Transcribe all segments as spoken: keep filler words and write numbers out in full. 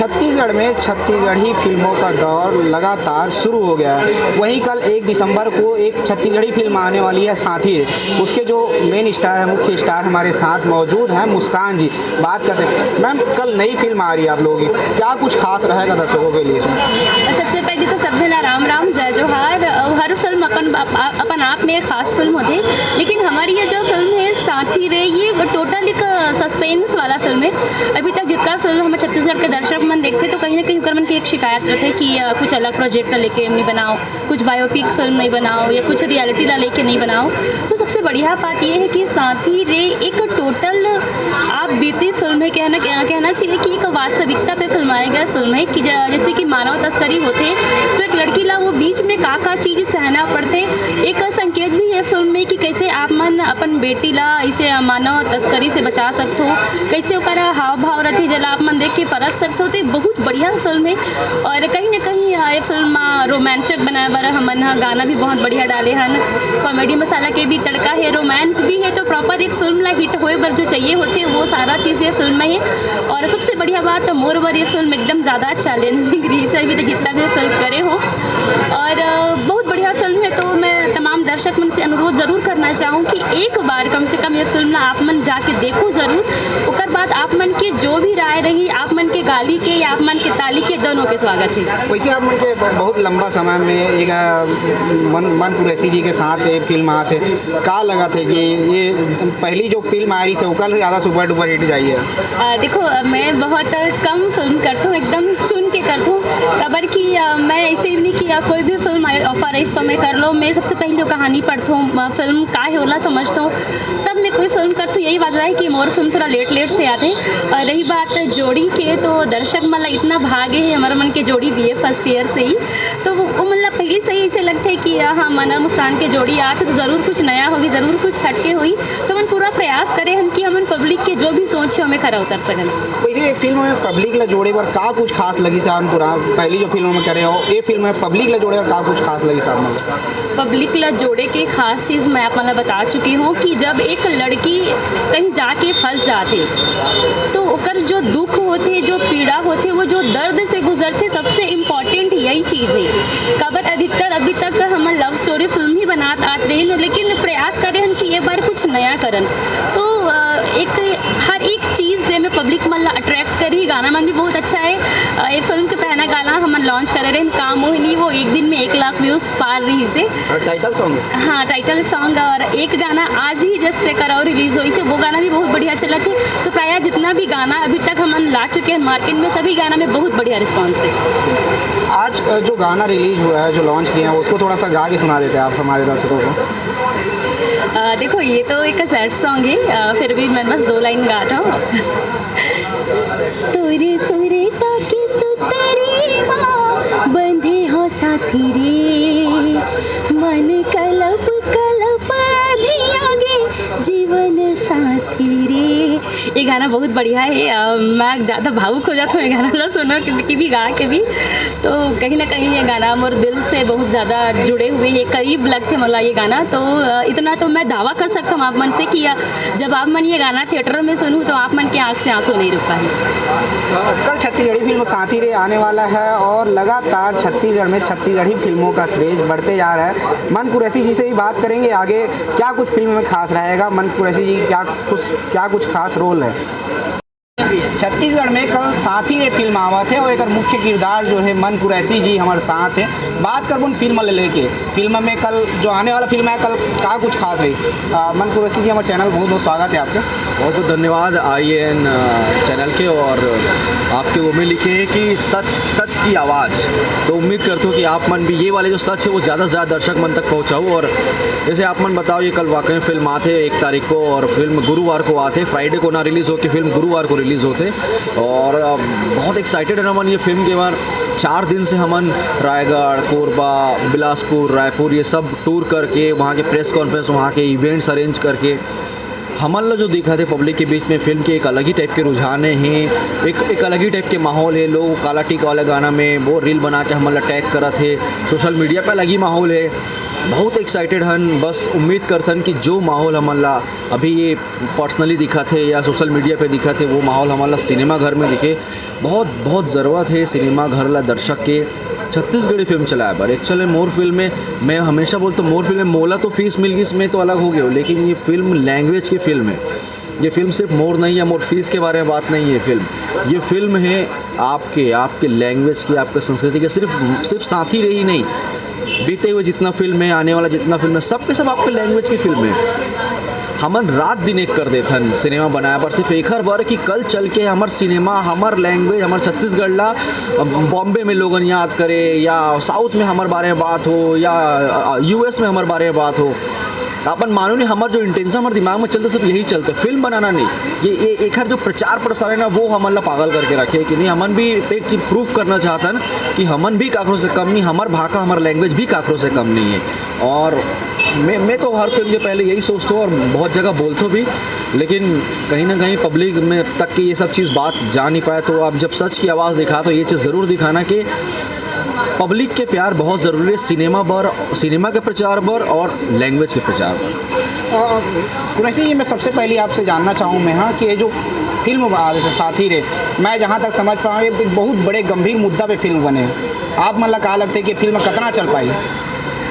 छत्तीसगढ़ में छत्तीसगढ़ी फिल्मों का दौर लगातार शुरू हो गया है। वहीं कल एक दिसंबर को एक छत्तीसगढ़ी फिल्म आने वाली है साथी रे। उसके जो मेन स्टार है, मुख्य स्टार हमारे साथ मौजूद हैं मुस्कान जी। बात करते हैं मैम, कल नई फिल्म आ रही है आप लोगों की, क्या कुछ खास रहेगा दर्शकों के लिए इसमें? सबसे पहले तो सब जना राम राम, जय जोहार। अ, हर फिल्म अपन अपन आप में एक खास फिल्म होती है, लेकिन हमारी ये जो फिल्म है साथी रे, ये टोटल एक सस्पेंस वाला फिल्म है। अभी तक जितना फिल्म हमारे छत्तीसगढ़ के दर्शक मन देखते तो कहीं ना कहीं ओकर मन की एक शिकायत रहते कि अ, कुछ अलग प्रोजेक्ट लेके नहीं बनाओ, कुछ बायोपिक फिल्म नहीं बनाओ या कुछ रियलिटी ला लेके नहीं बनाओ। तो सबसे बढ़िया बात ये है कि साथी रे एक टोटल आप बीती फिल्म है, कहना कहना चाहिए कि एक वास्तविकता पे फिल्माए गए फिल्म है कि ज- जैसे कि मानव तस्करी होते तो एक लड़की ला वो बीच में का का चीज सहना पड़ते। एक संकेत भी है फिल्म में कि कैसे आप मन अपन बेटी ला इसे मानव तस्करी से बचा सकते हो, कैसे ओकर हाव भाव रहते जला आप मन देख के परख सकते हो। तो ये बहुत बढ़िया फिल्म है और कहीं ना कहीं ये फिल्म रोमांचक बनाए बर हमन ह गाना भी बहुत बढ़िया डाले हन, कॉमेडी मसाला के भी तड़का है, रोमांस भी है, तो प्रॉपर एक फिल्म ला हिट होए बर जो चाहिए होते वो सारा चीज़ ये फिल्म में है। और सबसे बढ़िया बात मोर बर ये फिल्म एकदम ज़्यादा चैलेंजिंग रही है अभी तक जितना भी फिल्म करे हो। और अ, बहुत बढ़िया फिल्म है, तो मैं तमाम दर्शक मन से अनुरोध ज़रूर करना चाहूँ कि एक बार कम से कम ये फिल्म ला आप मन जाके देखो ज़रूर। ओकर बाद आप मन के जो भी राय रही, आप मन के गाली के या आप मन के ताली के, दोनों के स्वागत है। वैसे आप मन के बहुत लंबा समय में एक अ, मन मन कुरैशी जी के साथ ये फिल्म आते, का लगा थे कि ये पहली जो फिल्म आ रही से ओकर से ज़्यादा सुपर डुपर हिट जाइए? अ, देखो, अ, मैं बहुत कम फिल्म करता हूँ, एकदम चुन के करता हूँ। काबर कि अ, मैं ऐसे ही नहीं कि अ, कोई भी फिल्म ऑफर है तो मैं कर लो। मैं सबसे पहले वो कहानी पढ़ता हूँ, अ, फिल्म का है ओला समझता हूँ, तब मैं कोई फिल्म करता हूँ। यही वजह है कि मोर फिल्म थोड़ा लेट लेट से आते। और रही बात जोड़ी के, तो दर्शक मन ला इतना भागे है हमारे मन के जोड़ी बी ए फर्स्ट ईयर से ही, तो वो, वो मतलब पहले से ही ऐसे लगते है कि हाँ, मन और मुस्कान के जोड़ी आते तो ज़रूर कुछ नया होगी, ज़रूर कुछ हटके होई। तो मन पूरा प्रयास करे हन कि हमन पब्लिक के जो भी सोच है हमें खरा उतर सकन। वैसे ये फिल्म में पब्लिक ला जोड़े बर का कुछ खास लगी साहब? पूरा पहली जो फिल्म में करे हो, ये फिल्म में पब्लिक ला जोड़े बर का कुछ खास लगी साहब? पब्लिक ला जोड़े के खास चीज़ मैं आप मन ला बता चुकी हूँ कि जब एक लड़की कहीं जाके फंस जाते तो ओकर जो दुख होते, जो पीड़ा होते, वो जो दर्द से गुजरते, सबसे इम्पॉर्टेंट यही चीज़ है। काबर अधिकतर अभी तक हम लव स्टोरी फिल्म ही बनात आत रहे हैं, लेकिन प्रयास करे हन कि ये बार कुछ नया करन। तो अ, एक हर एक चीज़ से में पब्लिक मन ला अट्रैक्ट करी। गाना मन भी बहुत अच्छा है। अ, ये फिल्म के पहला गाना हमन लॉन्च करे रहे का मोहिनी, वो एक दिन में एक लाख व्यूज पार रही से। Title song? हाँ, टाइटल सॉन्ग। और एक गाना आज ही जस्ट एक और रिलीज हुई से, वो गाना भी बहुत बढ़िया चला थे। तो प्रायः जितना भी गाना अभी तक हमन ला चुके हैं मार्केट में, सभी गाना में बहुत बढ़िया रिस्पॉन्स है। आज अ, जो गाना रिलीज हुआ है, जो लॉन्च किया है, उसको थोड़ा सा गा के सुना देते हैं आप हमारे दर्शकों को। अ, देखो, ये तो एक सैड सॉन्ग है, अ, फिर भी मैं बस दो लाइन गाता हूँ। तोरे सुरता के सुतरी मा बंधे हो साथी रे, मन कलप कलप अधिया गे जीवन साथी रे। ये गाना बहुत बढ़िया है। अ, मैं ज़्यादा भावुक हो जाता हूँ ये गाना ला सुनो कि, कि भी गा के भी। तो कहीं ना कहीं ये गाना मोर दिल से बहुत ज़्यादा जुड़े हुए, ये करीब लगते मला ये गाना। तो अ, इतना तो मैं दावा कर सकता हूँ आप मन से कि अ, जब आप मन ये गाना थिएटर में सुनू तो आप मन के आँख से आंसू नहीं रुक पाए। कल छत्तीसगढ़ी फिल्म साथी रे आने वाला है और लगातार छत्तीसगढ़ में छत्तीसगढ़ी फिल्मों का क्रेज बढ़ते जा रहा है। मन कुरैशी जी से भी बात करेंगे आगे, क्या कुछ फिल्म में खास रहेगा, मन कुरैशी जी क्या कुछ क्या कुछ खास रोल है। छत्तीसगढ़ में कल साथी रे फिल्म आवत है और एकर मुख्य किरदार जो है मन कुरैशी जी हमारे साथ है। बात करबो न फिल्म ले लेके, फिल्म में कल जो आने वाला फिल्म है कल का कुछ खास रही। अ, मन कुरैशी जी, हमारे चैनल बहुत बहुत स्वागत है आपके। बहुत बहुत धन्यवाद आई एन चैनल के। और आपके वो में लिखे हैं कि सच सच की आवाज़। तो उम्मीद करता हूँ कि आप मन भी ये वाले जो सच है वो ज़्यादा से ज़्यादा दर्शक मन तक पहुँचाओ। और जैसे आप मन बताओ, ये कल वाकई फिल्म आते एक तारीख को और फिल्म गुरुवार को आते, फ्राइडे को ना रिलीज़ होके फिल्म गुरुवार को रिलीज़ होते। और अ, बहुत एक्साइटेड है हमन ये फिल्म के बार। चार दिन से हमन रायगढ़, कोरबा, बिलासपुर, रायपुर, ये सब टूर करके, वहाँ के प्रेस कॉन्फ्रेंस, वहाँ के इवेंट्स अरेंज करके हमन ला जो दिखत हे पब्लिक के बीच में फिल्म के एक अलग ही टाइप के रुझान हे, एक एक अलग ही टाइप के माहौल हे। लोग काला टीका वाला गाना में वो रील बना के हमन ला टैग करत हे, सोशल मीडिया पे अलग ही माहौल हे। बहुत एक्साइटेड हन। बस उम्मीद करथन कि जो माहौल हमन ला अभी ये पर्सनली दिखत हे या सोशल मीडिया पे दिखत हे, वो माहौल हमन ला सिनेमा घर में दिखे। बहुत बहुत ज़रूरत हे सिनेमा घर ला दर्शक के छत्तीसगढ़ी फिल्म चलाए बर। एक्चुअल में मोर फिल्म में, मैं हमेशा बोलता हूँ, मोर फिल्म में मोला तो फीस मिल गई, मैं तो अलग हो गया हूँ, लेकिन ये फिल्म लैंग्वेज की फिल्म है। ये फिल्म सिर्फ मोर नहीं है, मोर फीस के बारे में बात नहीं है फिल्म। ये फिल्म है आपके, आपके लैंग्वेज की, आपके संस्कृति के। सिर्फ सिर्फ साथी रे ही नहीं, बीते हुए जितना फिल्म है, आने वाला जितना फिल्म है, सब के सब आपके लैंग्वेज की फिल्म है। हमन रात दिन एक कर देथन सिनेमा बनाए बर, सिर्फ एखर बर कि कल चल के हमर सिनेमा, हमर लैंग्वेज, हमर छत्तीसगढ़ ला, अ, बॉम्बे में लोगन याद करे या साउथ में हमर बारे में बात हो या यूएस में हमर बारे में बात हो। अपन मानो नहीं, हमर जो इंटेंशन, हमर दिमाग में चलता, सब यही चलता, फिल्म बनाना नहीं। ये ये एखर जो प्रचार प्रसार है ना, वो हमन ला पागल करके रखे कि नहीं, हमन भी एक चीज प्रूफ करना चाहतन कि हमन भी काकरो से कम नहीं, हमर भाखा, हमर लैंग्वेज भी काकरो से कम नहीं है। और मैं मैं तो हर फिल्म के पहले यही सोचता हूँ और बहुत जगह बोलता भी, लेकिन कहीं ना कहीं पब्लिक में तक की ये सब चीज़ बात जा नहीं पाए। तो अब जब सच की आवाज़ दिखा, तो ये चीज़ ज़रूर दिखाना कि पब्लिक के प्यार बहुत ज़रूरी है सिनेमा बर, सिनेमा के प्रचार बर और लैंग्वेज के प्रचार बर। अ, कुरैशी जी, मैं सबसे पहले आपसे जानना चाहूँ मैं, हाँ, कि ये जो फिल्म बना रहे थे साथी रे, मैं जहाँ तक समझ पाऊँ, ये एक बहुत बड़े गंभीर मुद्दा पे फिल्म बने। आप मन ला का लगता है कि फिल्म कितना चल पाई?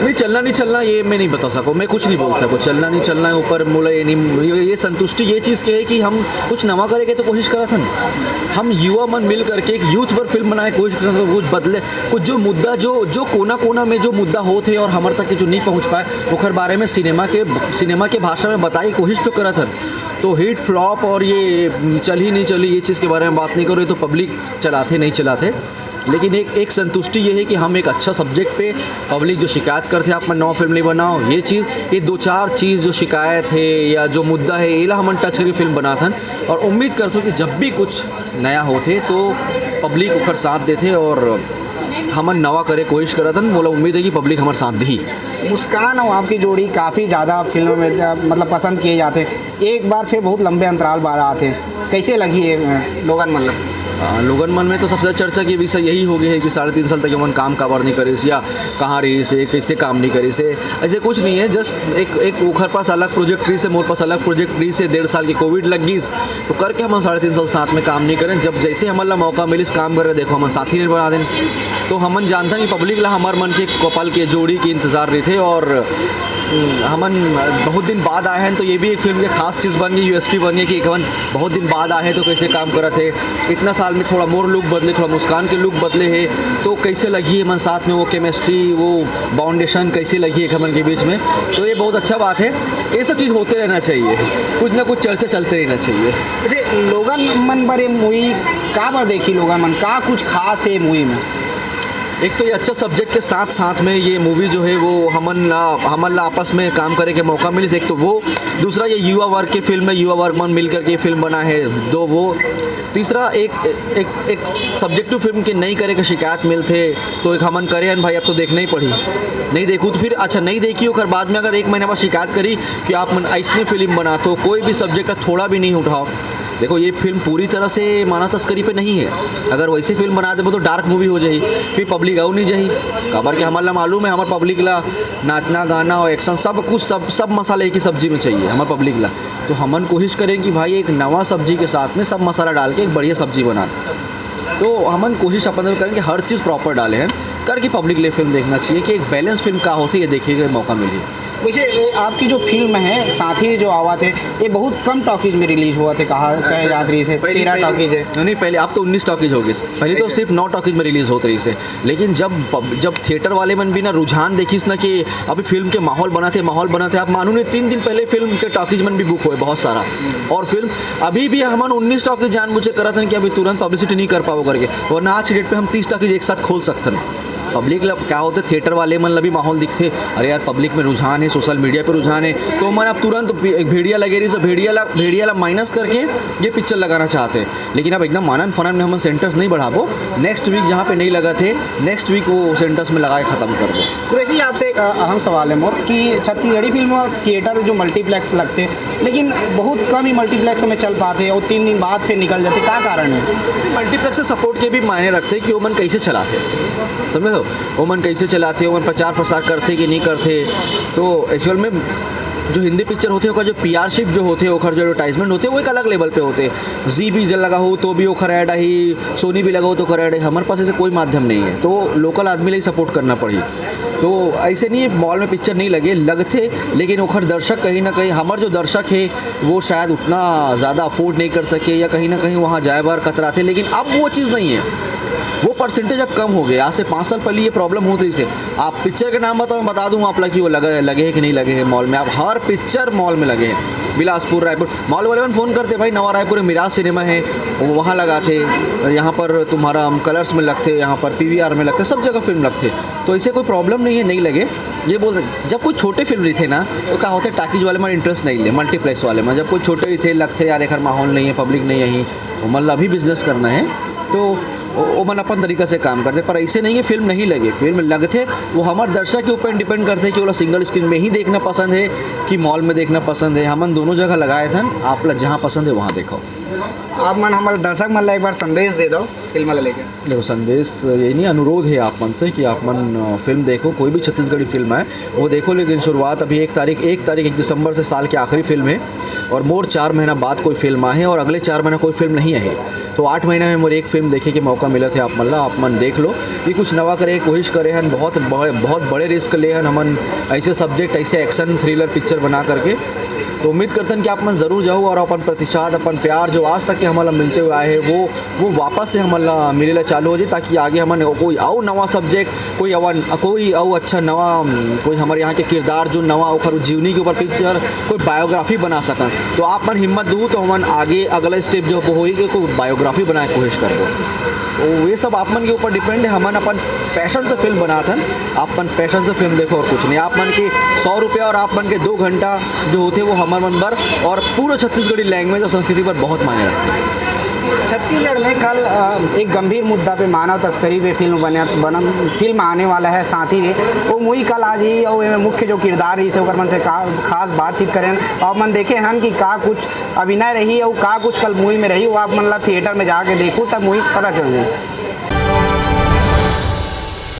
नहीं, चलना नहीं चलना, ये मैं नहीं बता सको, मैं कुछ नहीं बोल सको। चलना नहीं चलना है ऊपर मोला ये नहीं, ये, ये संतुष्टि ये चीज़ के है कि हम कुछ नवा करे के तो कोशिश करत हन। हम युवा मन मिल करके एक यूथ पर फिल्म बनाए, कोशिश करत हन, कुछ बदले, कुछ जो मुद्दा, जो जो कोना कोना में जो मुद्दा होत है और हमर तक के जो नहीं पहुँच पाए, ओकर बारे में सिनेमा के सिनेमा के भाषा में बताए के कोशिश तो करत हन। तो हिट फ्लॉप और ये चली नहीं चली, ये चीज़ के बारे में बात नहीं करो, ये तो पब्लिक चलाते नहीं चलाते। लेकिन एक एक संतुष्टि ये है कि हम एक अच्छा सब्जेक्ट पे, पब्लिक जो शिकायत करते हैं आप मन नवा फिल्म नहीं बनाओ, ये चीज़, ये दो चार चीज़ जो शिकायत है या जो मुद्दा है, एला हमन टच करके फिल्म बनाथन। और उम्मीद करथों कि जब भी कुछ नया होथे तो पब्लिक ओकर साथ देथे और हमन नवा करे कोशिश करत हन। मोला उम्मीद है कि पब्लिक हमर साथ दी। मुस्कान और आपकी जोड़ी काफ़ी ज़्यादा फिल्म में, अ, मतलब, पसंद किए जाते हैं। एक बार फिर बहुत लंबे अंतराल बाद आते हैं, कैसे लगी ये, अ, लोगन मन ला? आ, लोगन मन में तो सबसे चर्चा की विषय यही हो गई है कि साढ़े तीन साल तक हमन काम काबर नहीं करिस या कहाँ रहिस हे, कैसे काम नहीं करिस हे। ऐसे कुछ नहीं है, जस्ट एक एक ओखर पास अलग प्रोजेक्ट रहिस हे, मोर पास अलग प्रोजेक्ट रहिस हे, डेढ़ साल के कोविड लग गई, तो करके हमन साढ़े तीन साल साथ में काम नहीं करें। जब जैसे हमन ला मौका मिलिस काम करके, देखो हमन साथी नहीं बना देन। तो हमन जानथन कि पब्लिक ला हमर मन के कपल के जोड़ी के इंतजार रहिथे और हम्म, हमन बहुत दिन बाद आए हैं, तो ये भी एक फिल्म के खास चीज़ बन गई, यूएसपी बन गई कि हमन बहुत दिन बाद आए हैं तो कैसे काम करत हे। इतना साल में थोड़ा मोर लुक बदले, थोड़ा मुस्कान के लुक बदले हे, तो कैसे लगी हमन साथ में वो केमिस्ट्री, वो बाउंडेशन कैसे लगी एक हमन के बीच में। तो ये बहुत अच्छा बात है, ये सब चीज़ होते रहना चाहिए, कुछ ना कुछ चर्चा चलते रहना चाहिए। वैसे लोगन मन बर ये मूवी का बर देखी, लोगन मन का कुछ खास है मूवी में? एक तो ये अच्छा सब्जेक्ट के साथ साथ में ये मूवी जो है वो हमन ला हमन ला आपस में काम करे के मौका मिलिस। एक तो वो, दूसरा ये युवा वर्ग की फिल्म है, युवा वर्ग मन मिल करके ये फिल्म बना है। दो वो, तीसरा एक एक एक सब्जेक्टिव फिल्म के नहीं करे के शिकायत मिलथे, तो एक हमन करे हन भाई, अब तो देखना ही पड़ी। नहीं देखूँ तो फिर अच्छा, नहीं देखी, ओकर बाद में अगर एक महीना बाद शिकायत करी कि आप मन ऐसने फिल्म बनाथो, कोई भी सब्जेक्ट थोड़ा भी नहीं उठाओ। देखो, ये फिल्म पूरी तरह से मानव तस्करी पे नहीं है। अगर वैसे फिल्म बना देबो तो डार्क मूवी हो जाही, फिर पब्लिक अउ नहीं जाही। काबर के हमन ला मालूम है, हमर पब्लिक ला नाचना, गाना और एक्शन सब कुछ, सब सब मसाले एक ही सब्जी में चाहिए हमर पब्लिक ला। तो हमन कोशिश करें कि भाई एक नवा सब्जी के साथ में सब मसाला डाल के एक बढ़िया सब्जी बना। तो हमन कोशिश अपन तरफ करें कि हर चीज़ प्रॉपर डाले हैं, करके पब्लिक ले फिल्म देखना चाहिए कि एक बैलेंस फिल्म का होती है, ये देखने का मौका मिले। वैसे ये आपकी जो फिल्म है साथी जो आवा थे, ये बहुत कम टॉकीज में रिलीज हुआ थे, कहा कहे जात रही से पहली- तेरह पहली- टॉकीज है। नहीं, नहीं, पहले, अब तो उन्नीस टॉकीज हो गई। पहले तो सिर्फ नौ टॉकीज में रिलीज होत रही से, लेकिन जब पब- जब थिएटर वाले मन भी ना रुझान देखिस ना कि अभी फिल्म के माहौल बनाते, माहौल बनाते, आप मानो नहीं, तीन दिन पहले फिल्म के टॉकीज मन भी बुक हुए बहुत सारा। और फिल्म अभी भी हमन उन्नीस टॉकीज जानबूझ के करत हन कि अभी तुरंत पब्लिसिटी नहीं कर पाओ करके, वरना आज की डेट पे हम तीस टॉकीज एक साथ खोल सकते हैं। पब्लिक ला क्या होते, थिएटर वाले मन ला भी माहौल दिखते, अरे यार, पब्लिक में रुझान है, सोशल मीडिया पे रुझान है, तो मन अब तुरंत भे- भेड़िया लगे रही, तो भेड़िया ला भेड़िया ला माइनस करके ये पिक्चर लगाना चाहते हैं। लेकिन अब एकदम मानन फनन में हमन सेंटर्स नहीं बढ़ाबो, नेक्स्ट वीक जहाँ पे नहीं लगा थे, नेक्स्ट वीक वो सेंटर्स में लगा के ख़त्म कर दो। कुरैशी जी, आपसे एक अ, अहम सवाल है मोर कि छत्तीसगढ़ी फिल्म थिएटर जो मल्टीप्लेक्स लगते हैं, लेकिन बहुत कम ही मल्टीप्लेक्स में चल पाते हैं और तीन दिन बाद फिर निकल जाते, क्या कारण है? मल्टीप्लेक्स से सपोर्ट के भी मायने रखते हैं कि वो मन कैसे चलाते हैं, समझे? ओमन कैसे चलाथे, ओमन प्रचार प्रसार करथे कि नहीं करथे। तो एक्चुअल में जो हिंदी पिक्चर होथे, ओकर जो पीआरशिप जो होथे, ओकर जो एडवर्टाइजमेंट होथे, वो एक अलग लेवल पे होथे। जी भी जब लगा हो तो भी ओखर ऐड आही, सोनी भी लगा हो तो ओखर ऐड आही। हमारे पास ऐसे कोई माध्यम नहीं है, तो लोकल आदमी ला ही सपोर्ट करना पड़ी। तो ऐसे नहीं है मॉल में पिक्चर नहीं लगे, लगथे, लेकिन ओखर दर्शक कहीं ना कहीं, हमार जो दर्शक है वो शायद उतना ज़्यादा अफोर्ड नहीं कर सके या कहीं ना कहीं वहाँ जाए बार कतराथे। लेकिन अब वो चीज़ नहीं है, वो परसेंटेज अब कम हो गया। आज से पाँच साल पहले ये प्रॉब्लम होत रहिसे। आप पिक्चर के नाम बताओ, मैं बता दूँ आप ला कि वो लगे लगे है कि नहीं लगे है मॉल में। अब हर पिक्चर मॉल में लगे है। बिलासपुर, रायपुर, मॉल वाले मन फोन करते, "भाई, नवा रायपुर में मिराज सिनेमा है, वो वहाँ लगाथे, यहाँ पर तुम्हारा कलर्स में लगथे, यहाँ पर पीवीआर में लगथे, सब जगह फिल्म लगथे।" तो ऐसे कोई प्रॉब्लम नहीं है, नहीं लगे। ये बोल सकते, जब कोई छोटे फिल्म रहिथे ना, तो का होता है, टाकीज वाले में इंटरेस्ट नहीं ले, मल्टीप्लेक्स वाले में। जब कोई छोटे रहिथे, लगथे, "यार, एकर माहौल नहीं है, पब्लिक नहीं है, ओमन ला अभी बिजनेस करना है", तो ओ- ओमन अपन तरीका से काम करथे। पर ऐसे नहीं है फिल्म नहीं लगे, फिल्म लगथे, वो हमार दर्शक के ऊपर डिपेंड करथे कि ओला सिंगल स्क्रीन में ही देखना पसंद है कि मॉल में देखना पसंद है। हमन दोनों जगह लगाए थन, आप ला जहाँ पसंद है वहाँ देखो। आप मन हमारे दर्शक मन ला एक बार संदेश दे दो फिल्म ला लेकर। देखो, संदेश यही नहीं, अनुरोध है आप मन से कि आप मन, अ, फिल्म देखो, कोई भी छत्तीसगढ़ी फिल्म आए वो देखो, लेकिन शुरुआत अभी एक तारीख, एक तारीख एक दिसंबर से साल के आखिरी फिल्म है और मोर चार महीना बाद कोई फिल्म आहे और अगले चार महीना कोई फिल्म नहीं आहे। तो आठ महीना में मोर एक फिल्म देखे के मौका मिलत है आप मन ला, आप मन देख लो। ये कुछ नवा करे के कोशिश करे हन, बहुत बड़े, बहुत बड़े रिस्क ले हन हमन, ऐसे सब्जेक्ट, ऐसे एक्शन थ्रिलर पिक्चर बना करके। तो उम्मीद करतन कि आप मन जरूर जाओ और अपन प्रतिसाद, अपन प्यार जो आज तक के हमन ला मिलते हुए आए हैं, वो वो वापस से हमन ला मिले ला चालू हो जाए, ताकि आगे हमन कोई अउ नवा सब्जेक्ट, कोई अवा कोई अउ अच्छा नवा, उम, कोई हमारे यहाँ के किरदार जो नवा ओखर जीवनी के ऊपर पिक्चर, कोई बायोग्राफी बना सकन। तो आप मन हिम्मत दू तो हमन आगे अगला स्टेप जो होही कि कोई बायोग्राफी बनाए के कोशिश करबो। तो ये सब आप मन के ऊपर डिपेंड है। हमन अपन पैशन से फिल्म बनाथन, आप मन पैशन से फिल्म देखो और कुछ नहीं। आप मन के सौ रुपया और आप मन के दो घंटा जो होथे वो हमर मन बर और पूरा छत्तीसगढ़ी लैंग्वेज और संस्कृति पर बहुत मायने रखथे। छत्तीसगढ़ में कल अ, एक गंभीर मुद्दा पे मानव तस्करी पे फिल्म बने बन, फिल्म आने वाला है साथी रे। वो मुई कल आज ही और एमे मुख्य जो किरदार रही से ओकर मन से का, खास बातचीत करें और मन देखे हन कि का कुछ अभिनय रही और का कुछ कल मूवी में रही, वो आप मन ला थिएटर में जाके देखू तब मूवी पता चल जाए।